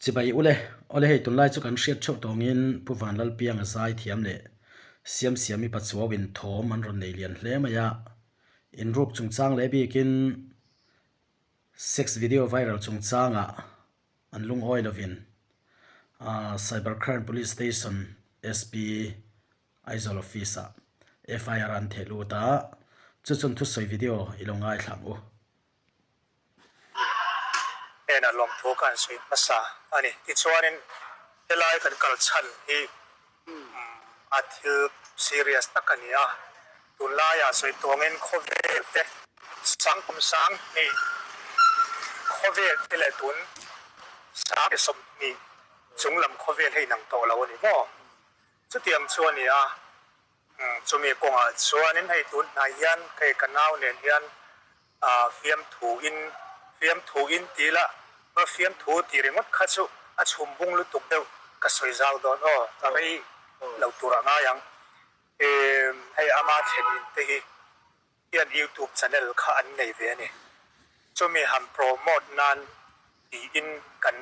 Chibai ule, awle hei tunlai chu kan hriat theuh tawngin Pu Vanlalpianga zai thiam leh Siamsiami Pachuau-in thawm an rawn nei lian hle mai a, inruk chungchang leh bikin sex video viral chungchangah an lungawi lovin Cyber Crime Police Station SP Aizawl Office-ah FIR an theh lut a, chu chuan thusawi video i lo ngaithla ang u. Hnenah lawmthu ka han sawi hmasa a ni. Tichuanin helai kan kal chhan hi a thil serious tak a ni a, tunlaiah sawi tuangin khawvel te sang kum 2000 khawvel te leh tun 2020 chunglam khawvel hi inang tawh lo a ni maw? Chutiang chu a ni a, chumi kawngah chuanin hei tun hnai hian hei ka nau nen hian fiamthu in fiamthu in ti la, va fiamthu tih ringawt kha chu a chhum bung lutuk deuh ka sawi zau dawn aw, ka rei lo tur a ngai ang. Hei ama thlen in te hi hian youtube channel kha an nei ve a ni, chumi han promote nan tiin kan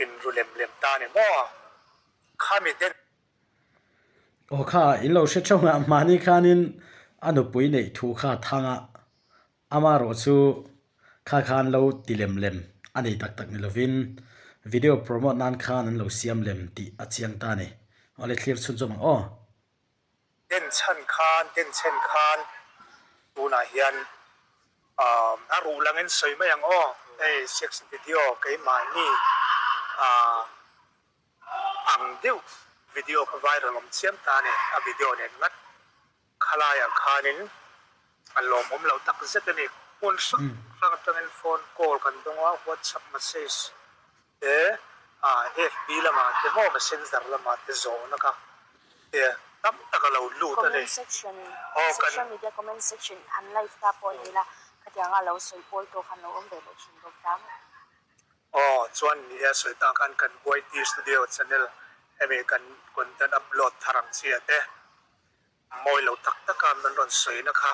inru lem lem ta ni maw? Khami den. Aw kha, in lo hre theuh nghah mahni khanin a nupui neih thu kha a thang a, amaherawh chu kha khan lo ti lem lem a nei tak tak ni lovin video promote nan khan an lo siam lem tih a chiang ta a ni. Awle thlir chhunzawm ang aw. Den chhan khan, den chhen khan tunah hian a ruh langin sawi mai ang aw, hei sex video keimahni ang deuh video kha viral awm chiam ta a ni, a video nen ngat khalaiah khanin a lawmawm loh tak zet a ni. Hmun hrang hrang atangin phone call kan dawng a, WhatsApp message te, FB lamah te maw messenger lamah te zawhna kha te tam tak a lo lut a ni. Comment section, social media comment section han live ta pawh ni la, khatianga lo sawi pawl tawh khan lo awm ve leh thin bawk ta maw? Aw chuan ni e sawi tak khan kan YT studio channel hemi kan content upload thar ang chiah te mawi lo tak tak a min rawn sawi na kha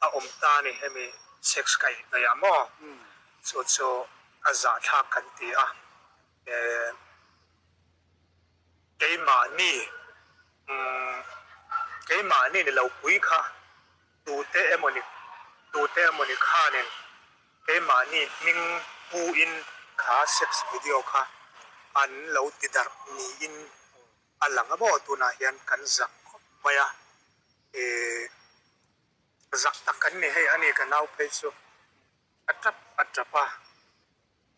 a awm ta a ni hemi sex kaih hnaih ah maw chu chu a zahthlak kan ti a eh keimahni umm keimahni ni lo pui kha tute emawni tute emawni khanin Keimahni hming pu in kha sex video kha an lo ti darh niin a lang a maw tunah hian kan zak khawp mai a, ih zak tak kan ni hei ani ka nau phei chu a tap a tap a,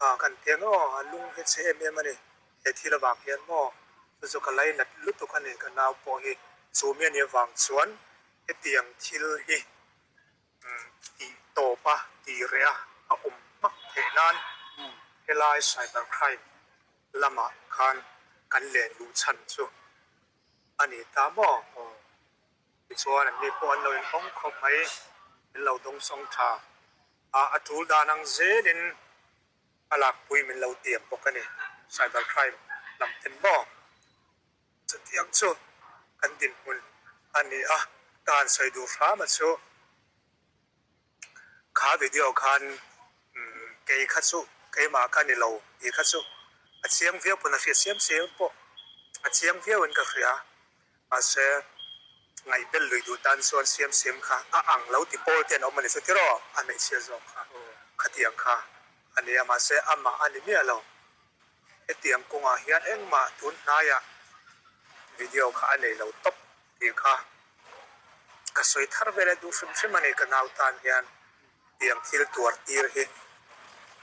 ah kan ti ang aw a lung hi chhe em em a ni he thil avang hian maw chu chu ka lainat lutuk a ni ka nau pawh hi chu mi a nih avang chuan hetiang thil hi Tih tawp a tih reh a a awm hmak theih nan helai cyber crime lamah khan kan len luh chhan chu a ni ta maw? Tichuan an ni pawh an lo inhawng khawp mai, min lo dawngsawng tha a, a tul dan ang zelin a lakpui min lo tiam bawk a ni cyber crime lam ten maw? Chutiang chu kan dinhmun a ni a, ka han sawi duh hram a chu. Kha video khan kei kha chu keimah ka ni lo tih kha chu a chiang viau pawn a hriat siam siam pawh a chiang viau in ka hria. Mahse ngaihbel lui duh tan chuan siam siam kha a ang lo ti pawl te an awm a ni chu tiraw a hmeichhia zawk kha khatiang kha a ni a mahse amah a ni miah lo. Hetiang kawngah hian engmah tun hnaiah video kha a nei lo tawp tih kha ka sawi thar vel e duh hrim hrim a ni. Ka nau tan hian hetiang thil tuar tir hi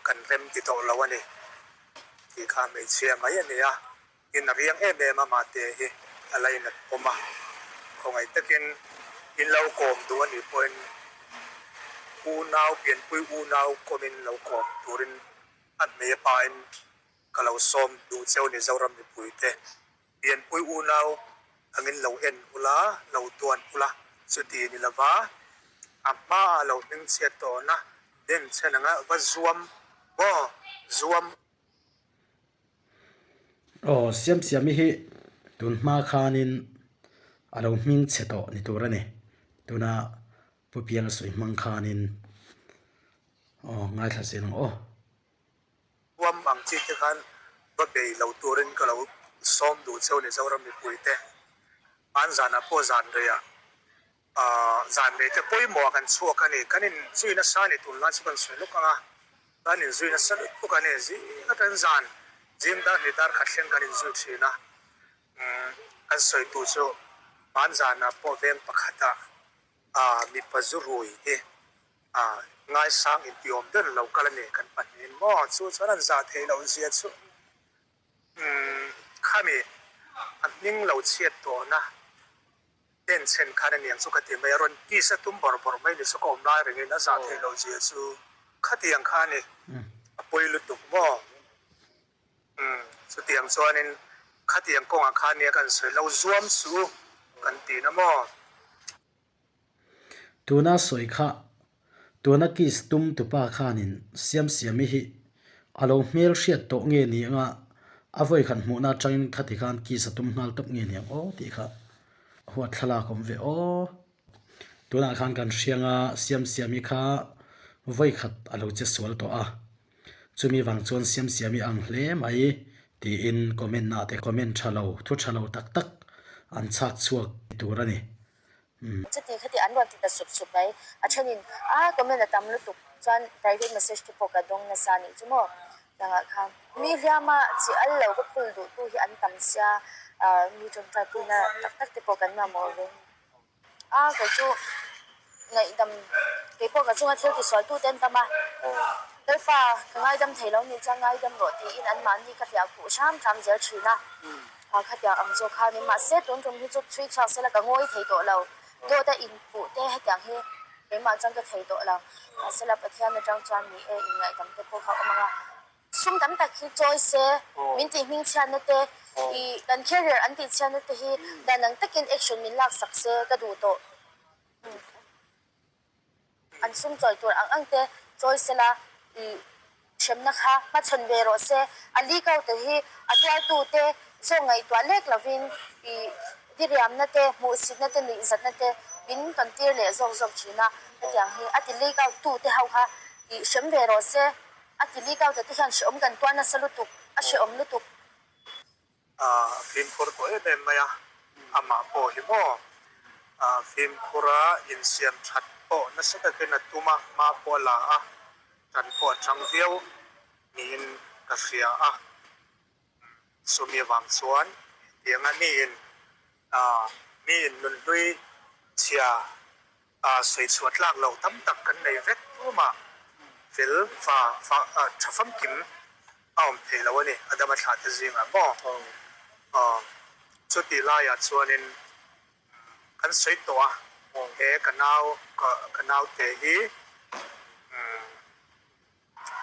kan rem ti tawh lo a ni tih kha hmeichhia mai a ni a, in a riang em em a mahte hi a lainat awm a, khawngaih takin in lo kawm duh a nih pawhin unau pianpui unau kawmin lo kawm turin A hmei a pain ka lo sawm duh cheu ni Zoram mipuite. Pianpui unau angin lo en ula, lo duan ula, chuti ni lova a hmaah lo hmingchhiat tawhna den chhen anga va zuam maw zuam. Aw Siamsiami hi tun hma khanin a lo hmingchhe tawh ni tur a ni. Tuna Pu Pianga sawi hmang khanin Aw, ngaithla zel ang aw. Huam ang chi te khan Va bei lo turin ka lo sawm duh cheu ni Zoram mipuite. Hman zanah pawh zan reiah zan rei te pawimawh ah kan chhuak a ni. Kan in zui nasa a ni tunlai chu kan sawi lawk ang a, kan in zui nasa lutuk a ni. Zing atangin zan zing dar hnih dar khat thleng kan in zui thin a. Kan sawi tu chu hman zanah pawh veng pakhatah mipa zu rui hi ngaisang intiawm ber lo kal a ni kan pahnihin maw chu chuan an zah theih loh zia chu khami a hming lo chhiat tawhna denchhen khan a niang chu ka ti mai a rawn kiss a tum bawrh bawrh mai ni chu ka awm lai rengin a zah theih loh zia chu khatiang kha a ni a pawi lutuk maw. Umm, chutiang chuanin khatiang kawngah khan nia kan sawi lo zuam suh u kan tih na maw? Tuna sawi kha, tuna kiss tum tupa khanin Siamsiami hi a lo hmel hriat tawh nge ni anga a vawi khat hmuhna atangin khati khan kiss a tum nghal tawp nge ni ang aw tih kha huat thlalak awm ve aw. Tunah khan kan hrianga Siamsiami kha vawi khat a lo che sual tawh a. Chumi vang chuan Siamsiami ang hle mai tiin comment ah te comment tha lo, thu tha lo tak tak an chhak chhuak tur a ni. Umm. Chuti khati an rawn ti ta sup sup mai. A thenin a comment a tam lutuk chuan private message te pawh ka dawng nasa nih chu maw. Dangah khan mi hliama chi al lo ka phul duh tu hi an tam sia, mi tawngtai puina tak tak te pawh kan mamawh ve. A kei chu ngaihdam kei pawh ka chunga thil tisual tute an tam a, Lalpa ka ngaidam thei lo nih chuan ngaidam rawh tiin anmahni ka hliah khuh hram hram zel thin a, khatiang ang zawk kha ni. Mahse tun tum hi chu chhui chhuak sela ka ngawi thei tawh lo, dawt a inpuh te hetiang hi keimah chuan ka thei tawh lo. Mahsela Pathian atang chuan ni e inngaihdam te pawh kha awm ang a. Sum tam tak hi chawi se, min tih hmingchhiatna te, ih kan career an tihchhiatna te hi dan ang takin action min laksak se ka duh tawh. An sum chawi tur ang ang te chawi se la, ih hremna kha hmachhawn ve rawh se. A leak out te hi a tuartu te zawk ngaihtuah lek lovin ih diriamna te, hmuhsitna te, nuihzatna te min tawn tir leh zawk zawk thin a. Hetiang hi a ti leak out tu te ho kha ih hrem ve rawh se. A ti leak out te hian hrehawm kan tuar nasa lutuk, a hrehawm lutuk. A fimkhur tawh em em mai a, amah pawh hi maw a fimkhur a, insiam that pawh nasa takin a tum a, hma pawh a la a, tan pawh a chang viau niin ka hria a. Chumi avang chuan hetianga miin miin nunhlui chhia sawi chhuah tlak loh tam tak kan nei vek tumah fel fa fa tha famkim a awm thei lo a ni Adama thlah te zingah maw? Chutih laiah chuanin kan sawi tawh a, he ka nau ka naute hi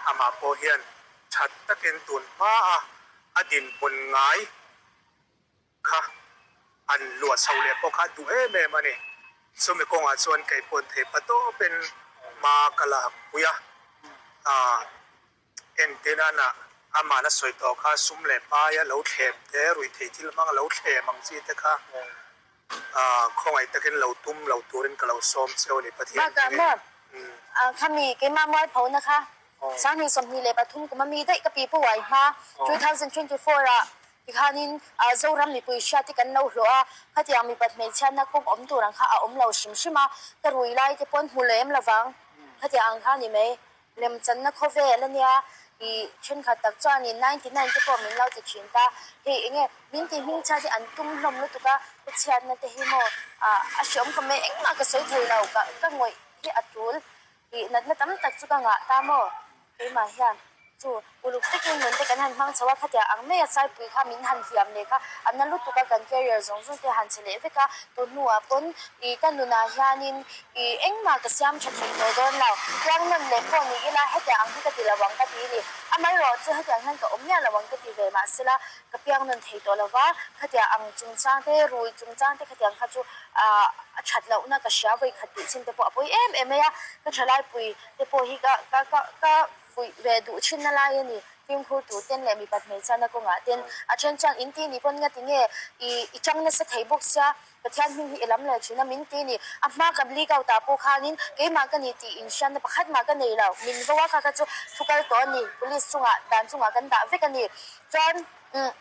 Amah pawh hian that takin tun hmaa a dinhmun ngai kha an luah chho leh pawh kha a duh em em a ni. Chumi kawngah chuan kei pawn thei pa tawpin hma ka la pui a, entirnana amahna sawi tawh kha sum leh paia lo thlem te, ruihtheih thil hmanga lo thlem ang chi te kha Khawngaih takin lo tum lo turin ka lo sawm cheu a ni Pathian Bakah maw khami keimah mualphona kha 2023 kum ami daih ka pi pu uai hma 2024 ah tikhanin Zoram mipui hriat hi kan lo hlawh a, khatiang mipat hmeichhiatna kawng awm tur ang kha a awm lo hrim hrim a, ka rui lai te pawn hmu lem lovang khatiang ang kha a ni mai. Lemchanna khawvel a nia i thenkhat tak chuanin 99 te pawh min lo ti thin ta. Hei enge min tih hmingchhiat hi an tum hlawm lutuk a, ka chhiatna te hi maw a hreawm khawp mai engmah ka sawi thei lo ka ka ngawih hi a tul i natna tam tak chu ka ngah ta maw keimah hian chu uluk takin nun te kan han hmang chho a khatiang ang mai a saipui kha min han hliam leh kha a na lutuk a kan career zawng zawng te han che leh vek a tun hnuah pawn i ka nunah hianin I engmah ka siam tha thei tawh dawn lo, piangnawn leh pawh ni ila hetiang ang hi ka ti lo ang ka ti ni. Amaherawh chu hetiang hian ka awm miah lo ang ka ti ve mahsela ka piangnawn thei tawh lo va, khatiang ang chungchang te, rui chungchang te khatiang kha chu a that lohna ka hria vawi khat tih chin te pawh a pawi em em mai a, ka thalaipui te pawh hi ka ka ka fuih ve duh thinna lai a ni. Fimkhur tur ten leh mipat hmeichhiatna kawngah ten a then chuan in ti ni pawn nga ti nge i i chang nasa thei bawk sia Pathian hming hi i lam leh thin a min ti ni. A hma ka leak out ah pawh khanin keimah ka ni tih inhriatna pakhat mah ka nei lo. Min vo a kha kha chu thu kal tawh a ni. Police chungah dan chungah kan dah vek a ni. Chuan umm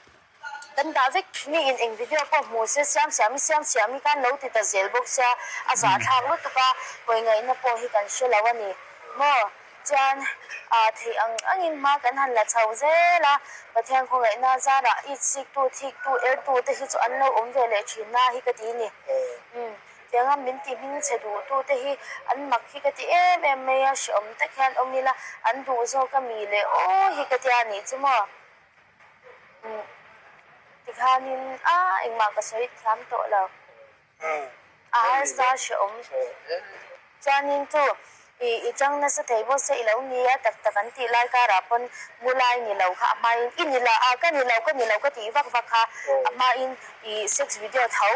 kan dah vek. Mi in eng video pawh hmu se siam siam i siam siam i khan lo ti ta zel bawk sia a zahthlak lutuk a hawi ngaihna pawh hi kan hre lo a ni maw. Chuan aa theih ang angin hma kan han la chho zel a, Pathian khawngaihna zarah itsiktu, thiktu, ertu te hi chu an lo awm ve leh thin na hi ka ti ni. Umm, tianga min ti hming chhe duhtu te hi an mak hi ka ti em em mai a, hreawm tak hian awm ila an duh zawk a mi leh aw hi ka tia nih chu maw. Umm, tikhanin a engmah ka sawi thiam tawh lo. A harsa hreawm. Chuanin chu i i chang nasa thei bawk se i lo ni a tak tak an tih lai karah pawn mu lai ni lo kha a hmain i ni la a ka ni lo ka ni lo ka tih vak vak kha a hmain i sex video tho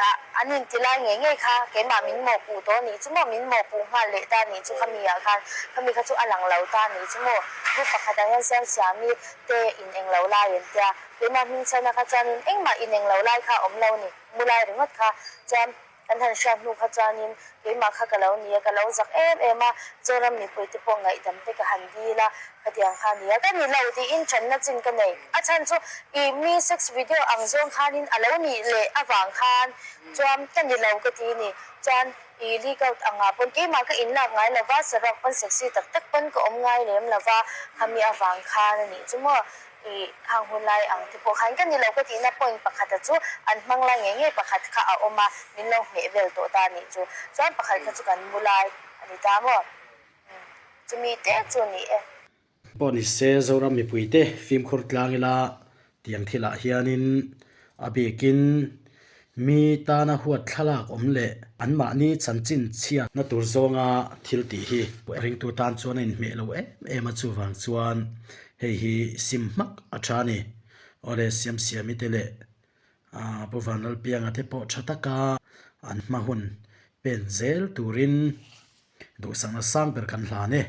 ah an in ti lai ngei ngei kha keimah min mawhpuh tawh anih chu maw min mawhpuh nghal leh ta anih chu khami ah khan khami kha chu a lang lo ta anih chu maw group pakhat ah hian Siamsiami te in englo lai an tia keimah hmingchhiatna kha chuanin engmah in englo lai kha a awm lo ni. Mu lai ringawt kha chuan kan han hriat hnu kha chuanin keimah kha ka lo ni a, ka lo zak em em a, Zoram mipui te pawh ngaihdam te ka han dil a, khatiang kha a ni a, ka ni lo tiin channa chin ka nei. A chhan chu i mi sex video ang zawng khanin a lo nih leh avang khan chuan ka ni lo ka ti ni. Chuan i leak out angah pawn keimah ka inlak ngai lo va, saruak pawn sexy tak tak pawn ka awm ngai lem lo va, khami avang khan a nih chu maw. I khang hun lai ang te pawh khan ka ni lo ka tihna point pakhata chu an hmang lai ngei ngei pakhat kha a awm a, min lo hmeh vel tawh ta nih chu. Chuan pakhat kha chu kan mu lai a ni ta maw? Chumi te chu a ni e. Pawh ni se Zoram mipuite fimkhur tlang ila tiang thilah hianin a bikin mi tana huat thlalak awm leh anmahni chanchin chhiatna tur zawnga thil tih hi ringtu tan chuan a inhmeh lo em em a, chuvang chuan hei hi sim hmak a tha a ni. Awle Siamsiami te leh Pu Vanlalpianga te pawh tha taka an hma hun pen zel turin duhsakna sang ber kan hlan e.